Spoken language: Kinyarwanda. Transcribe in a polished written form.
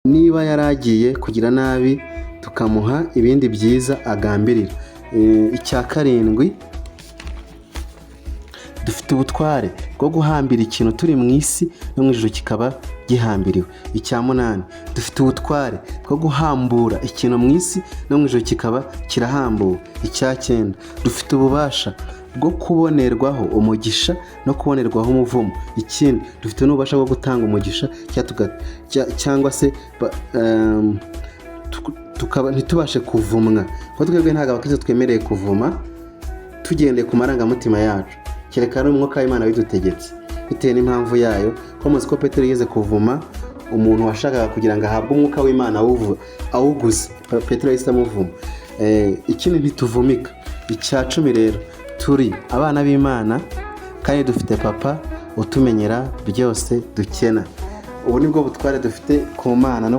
Niba yari agiye kugira nabi, tukamuha ibindi byiza agambirira. Icya karindwi, dufite ubutware bwo guhambira ikintu turi mu isi, no mu ijuru kikaba gihambiriwe. Icya munani, dufite ubutware bwo guhambura ikintu mu isi, no mu ijuru kikaba kirahambuwe. Icya cyenda, dufite ububasha bwo kubonerwaho umugisha no kubonerwaho umuvumo. Ikindi, dufite n'ububasha bwo gutanga umugisha cyangwa se tukaba ntitubashe kuvumwa, kuko twebwe ntabwo abakristo twemereye kuvuma tugendeye ku marangamutima yacu, kereka ari umwuka w'Imana bidutegetse bitewe n'impamvu yayo. Ko muzi ko Petero yigeze kuvuma umuntu washakaga kugira ngo ahabwe umwuka w'Imana awuguze, Petero yahise amuvuma. Ikindi, ntituvumika. Icya 10 rero, turi abana b'Imana kandi dufite papa utumenyera byose dukena. Ubu ni bwo butware dufite ku Mana no